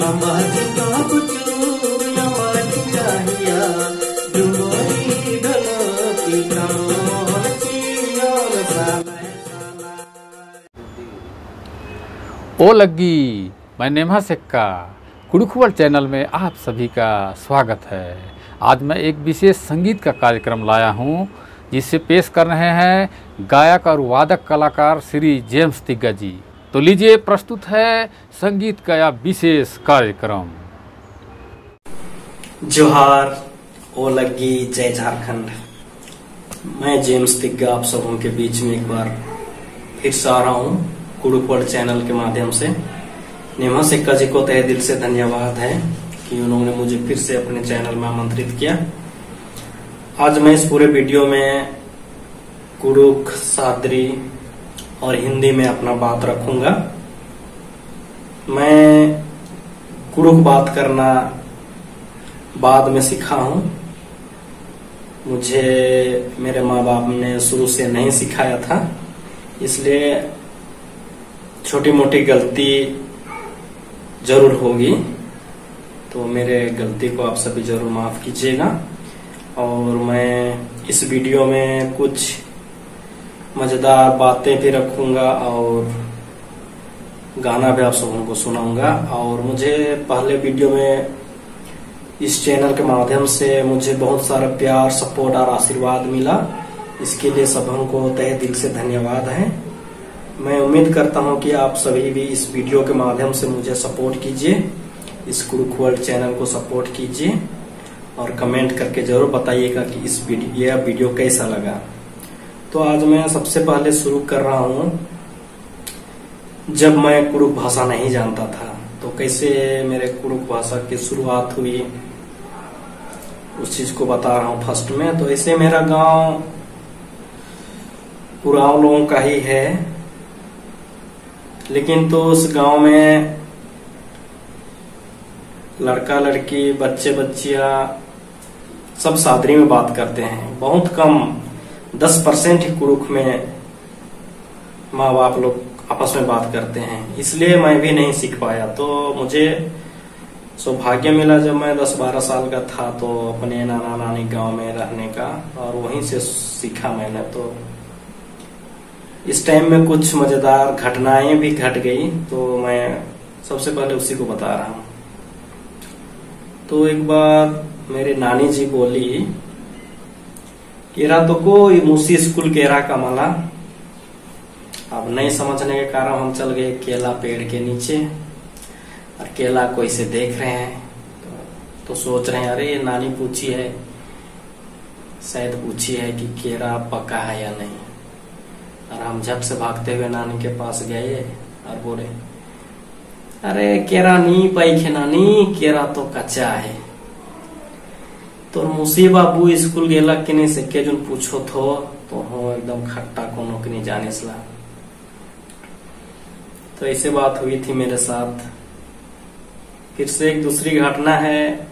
अम्बा चिका बुचू अम्बा चिकाहिया डुमरी ढोलकी कमल चियोन साला साला। ओ लग्गी, मैं नेमा सेक्का कुड़ुख वर्ल्ड चैनल में आप सभी का स्वागत है। आज मैं एक विशेष संगीत का कार्यक्रम लाया हूं, जिसे पेश कर रहे हैं गायक और वादक कलाकार श्री जेम्स तिग्गा जी। तो लीजिए, प्रस्तुत है संगीत का यह विशेष कार्यक्रम। जोहार, ओ लग्गी, जय झारखंड। मैं जेम्स तिग्गा आप सबों के बीच में एक बार फिर से आ रहा हूँ कुड़ुख वर्ल्ड चैनल के माध्यम से। नेमा सेक्का जी को तहे दिल से धन्यवाद है कि उन्होंने मुझे फिर से अपने चैनल में आमंत्रित किया। आज मैं इस पूरे वीडियो में कुड़ुख, सादरी और हिंदी में अपना बात रखूंगा। मैं कुड़ुख बात करना बाद में सीखा हूं, मुझे मेरे माँ बाप ने शुरू से नहीं सिखाया था, इसलिए छोटी मोटी गलती जरूर होगी, तो मेरे गलती को आप सभी जरूर माफ कीजिएगा। और मैं इस वीडियो में कुछ मजेदार बातें भी रखूंगा और गाना भी आप सबों को सुनाऊंगा। और मुझे पहले वीडियो में इस चैनल के माध्यम से मुझे बहुत सारा प्यार, सपोर्ट और आशीर्वाद मिला, इसके लिए सबों को तहे दिल से धन्यवाद है। मैं उम्मीद करता हूं कि आप सभी भी इस वीडियो के माध्यम से मुझे सपोर्ट कीजिए, इस कुड़ुख वर्ल्ड चैनल को सपोर्ट कीजिए और कमेंट करके जरूर बताइएगा कि इस यह वीडियो कैसा लगा। तो आज मैं सबसे पहले शुरू कर रहा हूं, जब मैं कुड़ुख भाषा नहीं जानता था तो कैसे मेरे कुड़ुख भाषा की शुरुआत हुई, उस चीज को बता रहा हूं फर्स्ट में। तो ऐसे मेरा गांव उरांव लोगों का ही है, लेकिन तो उस गांव में लड़का लड़की, बच्चे बच्चियां सब सादरी में बात करते हैं। बहुत कम 10% ही कुड़ुख में माँ बाप लोग आपस में बात करते हैं, इसलिए मैं भी नहीं सीख पाया। तो मुझे सौभाग्य मिला जब मैं 10-12 साल का था तो अपने नाना नानी गांव में रहने का, और वहीं से सीखा मैंने। तो इस टाइम में कुछ मजेदार घटनाएं भी घट गई, तो मैं सबसे पहले उसी को बता रहा हूँ। तो एक बार मेरे नानी जी बोली, केरा तो को मुसी स्कूल केरा का मला। अब नहीं समझने के कारण हम चल गए केला पेड़ के नीचे और केला को इसे देख रहे हैं, तो सोच रहे हैं अरे ये नानी पूछी है, शायद पूछी है कि केरा पका है या नहीं। और हम झट से भागते हुए नानी के पास गए और बोले, अरे केरा नहीं पाई खे नानी, केरा तो कच्चा है। तो मुसी बाबू स्कूल गेला कि नहीं से के जोन पूछो थो तो हो एकदम खट्टा कोनो के नहीं जाने सला। तो ऐसे बात हुई थी मेरे साथ। फिर से एक दूसरी घटना है,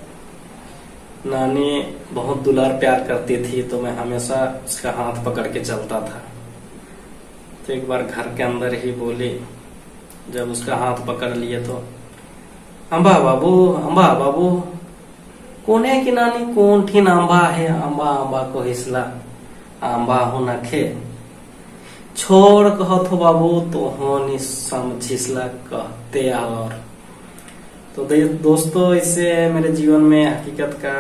नानी बहुत दुलार प्यार करती थी तो मैं हमेशा उसका हाथ पकड़ के चलता था। तो एक बार घर के अंदर ही बोली, जब उसका हाथ पकड़ लिए तो, अम्बा बाबू, अम्बा बाबू, कौन है कि नानी कौन ठीन अम्बा है, अम्बा अम्बा को हिसला अम्बा हो न खे छोड़ कहो थो बाबू तो हो नी समझिसला कहते। और तो दोस्तों इससे मेरे जीवन में हकीकत का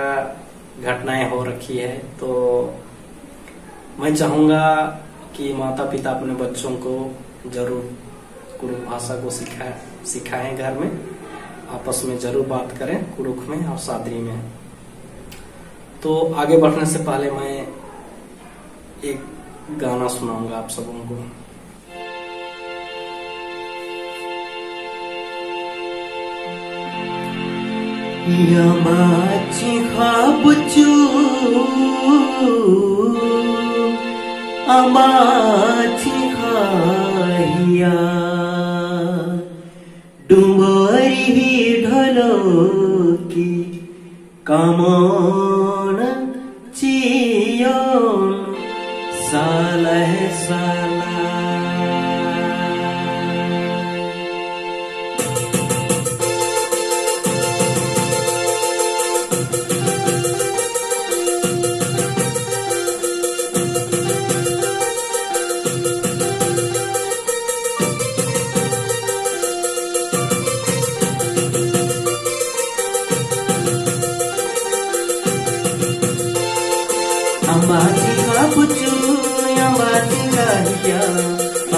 घटनाएं हो रखी है। तो मैं चाहूंगा कि माता पिता अपने बच्चों को जरूर कुड़ुख भाषा को सिखाएं, घर में आपस में जरूर बात करें कुड़ुख में और सादरी में। तो आगे बढ़ने से पहले मैं एक गाना सुनाऊंगा आप सबों को। डुंबरी ढोलकी कमन चियोन सालह साला।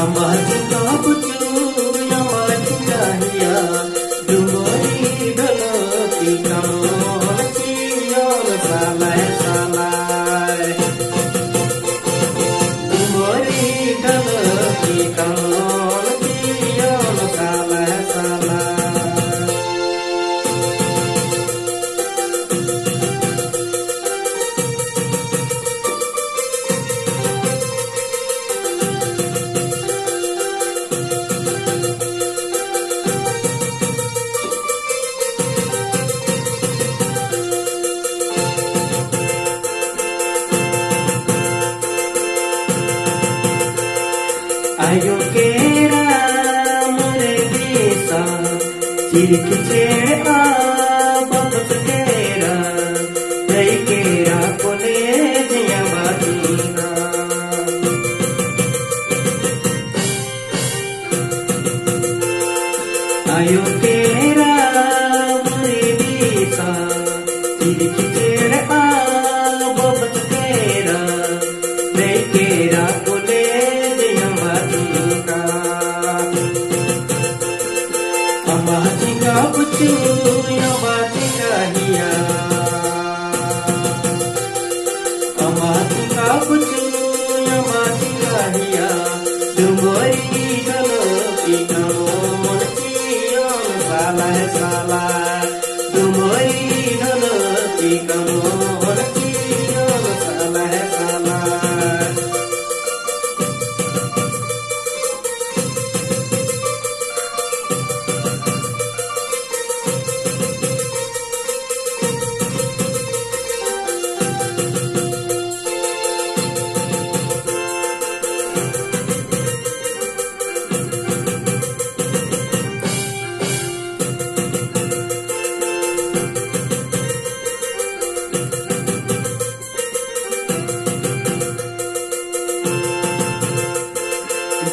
अमाजी का बुचू अमाजी काहिया डुमरी ढोलकी कमोन चियोन सालाय सालाय डुमरी ढोलकी कमोन चियोन सालाय सालाय। आयो केरा मोरे दिसा चिरकी चेड़ आ बबस केरा जय केरा कॉलेज या बाजीना। आयो केरा मोरे दिसा चिरकी चेड़ आ बबस केरा जय केरा कॉलेज या बाजीना। अमाजी का बुचू अमाजी काहिया अमाजी का बुचू अमाजी काहिया डुमरी ढोलकी कमोन चियोन सालाय सालाय डुमरी ढोलकी कमोन चियोन सालाय सालाय।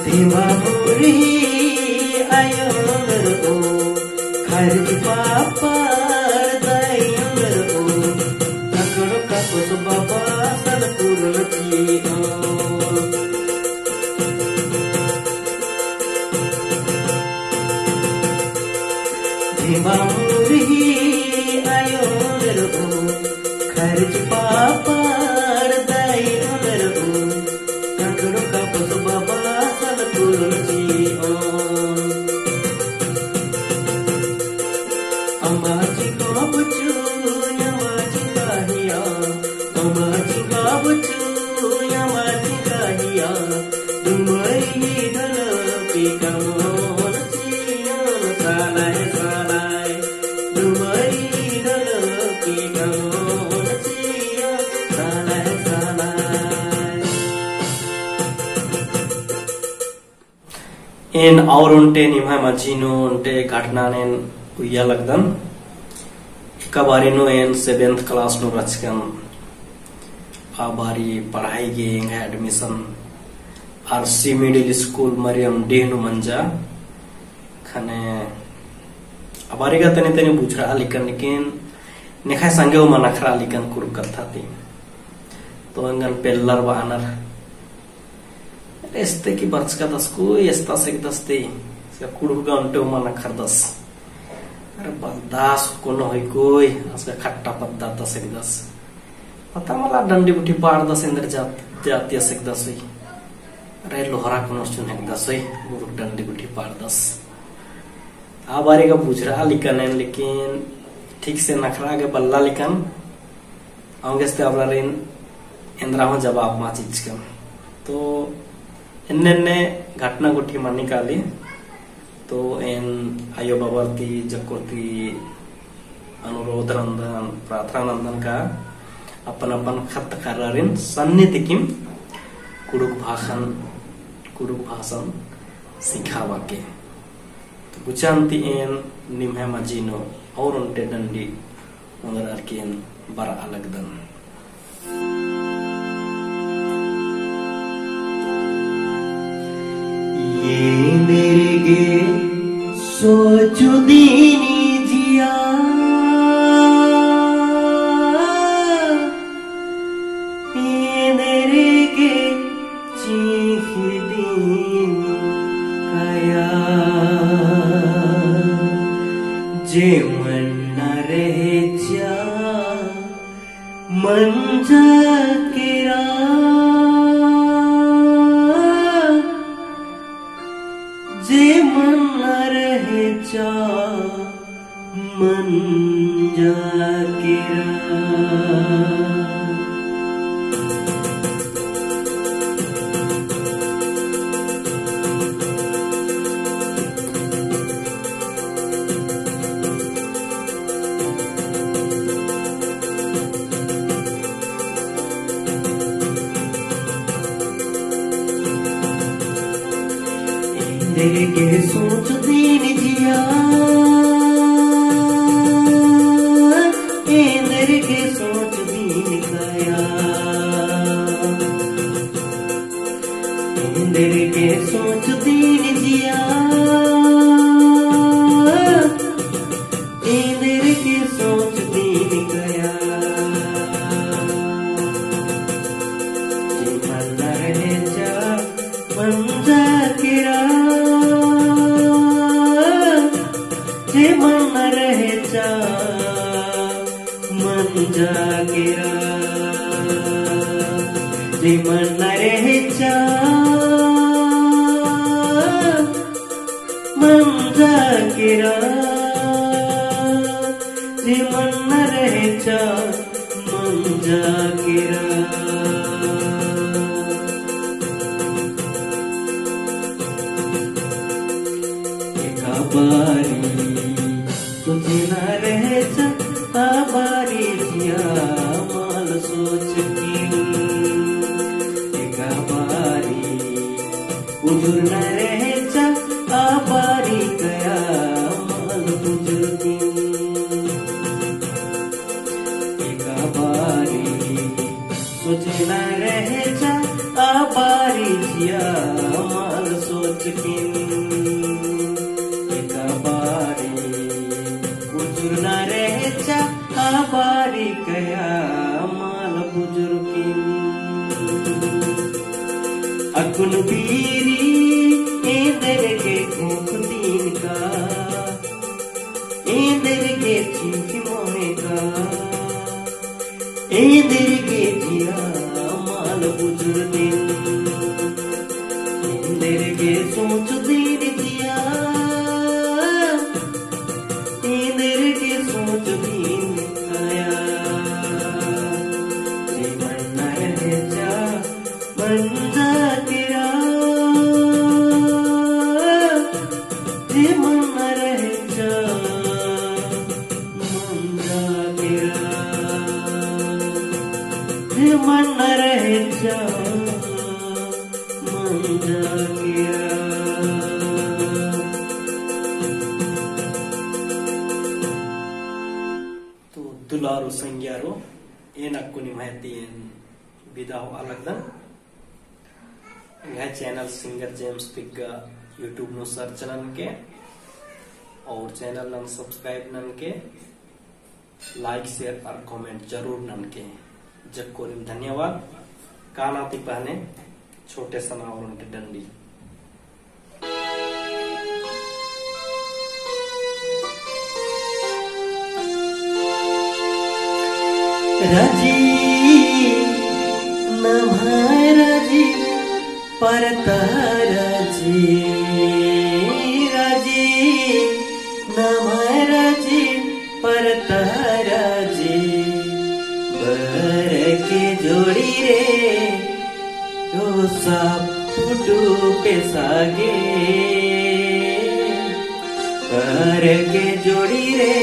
धीमा मुरी आयो ओ खर्च पापार दयाल ओ ककड़ो कपस बाबा सल पूर्ण चियो। धीमा मुरी आयो ओ खर्च पापार दयाल ओ ककड़ो कपस बाबा सल पूर्ण चियो। अमाजी का बुचू अमाजी काहिया अमाजी का बुचू अमाजी काहिया डुमरी ढोलकी कमोन चियोन सालाय सालाय डुमरी ढोलकी कमोन चियोन सालाय सालाय। इन और उनटे निभाय मजीनो उनटे घटना ने उया लगदन कबारी no N 7th class no रचकन आबारी पढ़ाई गे admission RC middle school Mariam डेहनु मंजा खाने आबारी का तने तने बुझरा लिकन लेकिन नेखाय संगे उमा नखरा लिकन कुरु कथा ती तो अंगन पेल्लर बानर एस्ते की बर्च का दस को एस्ता से दस ते इसका कुड़ु का उनटे उमा नखर दस अरे बर्दाश्त कोनो होई कोई उसका खट्टा पद्दा दस एक दस पता मला डंडी बुटी पार दस इंद्र जात जाती एक दस हुई अरे लोहरा कोनो सुन एक दस हुई मुरुक डंडी बुटी पार दस आ बारी का बुझरा लिकन है लेकिन ठीक से नखरा के बल्ला लिकन आऊंगे से अबला रिन इंद्रा हो जवाब मा चीज कम तो इन्ने घटना गुठी मा निकाली तो एन आयो बाबरती जकोती अनुरोध नंदन प्रार्थना नंदन का अपन अपन खत करारिन सन्निधि किम कुड़ुक भाषण सिखावा के तो गुचांती एन निम्हे मजीनो और उनटे डंडी उनर के बरा अलग दन। ये मेरे गे सोचो दीनी जिया ये मेरे गे चीख दीन जे मन न रहे चा मन जाकेरा, जे मन न रहे चा मन जाकेरा। तेरे के सोच दीन जिया, इंद्र के सोच दीन काया, इंद्र के सोच दीन जिया, इंद्र के सोच दीन गया। जी मन रहे जा मन जाकेरा, जे मन रहे चा मन जाकेरा, जे मन रहे चा मन जाकेरा, जे मन रहे चा मन जाकेरा। एका बारी तुझे न रहे चा आबारी जिया माल सोच की, एका बारी उजुर न रहे चा आबारी गया माल बुजुर की, एका बारी सोचे न रहे चा आबारी जिया माल सोच की, एका बारी बुजुर्ग न रहे चा आबारी गया माल बुजुर्ग की। अकुन बीरी इंद्र के भूख दीन का, इंद्र के चीख मोहे का, इंद्र के जिया माल बुजुर्ग दिन, इंद्र के सोच दीन जिया, इंद्र के सोच दीन काया। जे मन न रहे चा मन जाकेरा, जे मन न रहे चा मन जाकेरा, जे मन न रहे चा मन जाकेरा। तो दुलारो संज्ञारो एनक्कुनि महती विदा हो अलगदन। यह channel singer James Tigga YouTube no search none के और चैनल नन सब्सक्राइब नन के लाइक शेयर और कमेंट जरूर नन के। जब को धन्यवाद। कानाती पहने छोटे सनावर डंडी। राजी नमः राजी परता राजी, राजी नमः राजी परता राजी, बर के जोड़ी रे यो सापुटू पे सागे, बर के जोड़ी रे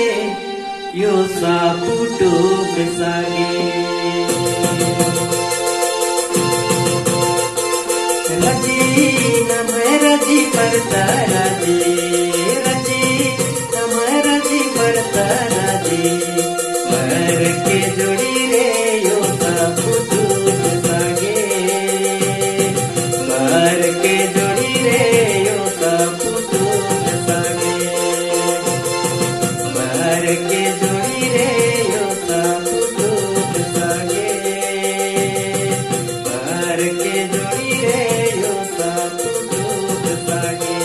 यो सापुटू पे सागे। राजी नमः राजी परता राजी, राजी नमः राजी परता राजी, बर के जोड़ी रे यो सापुटू पे सागे, बर के जोड़ी रे यो सापुटू पे सागे, बर के जोड़ी रे यो सापुटू पे सागे, बर के जोड़ी रे यो सापुटू पे सागे।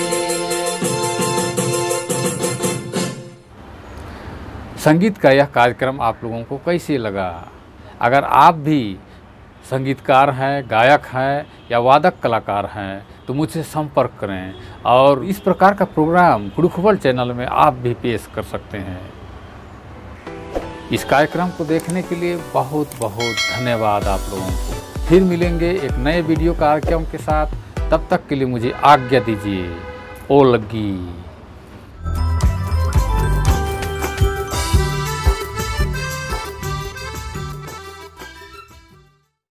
संगीत का यह कार्यक्रम आप लोगों को कैसे लगा? अगर आप भी संगीतकार हैं, गायक हैं या वादक कलाकार हैं तो मुझसे संपर्क करें और इस प्रकार का प्रोग्राम कुडुख वर्ल्ड चैनल में आप भी पेश कर सकते हैं। इस कार्यक्रम को देखने के लिए बहुत बहुत धन्यवाद आप लोगों को। फिर मिलेंगे एक नए वीडियो कार्यक्रम के साथ, तब तक के लिए मुझे आज्ञा दीजिए। ओ लग्गी।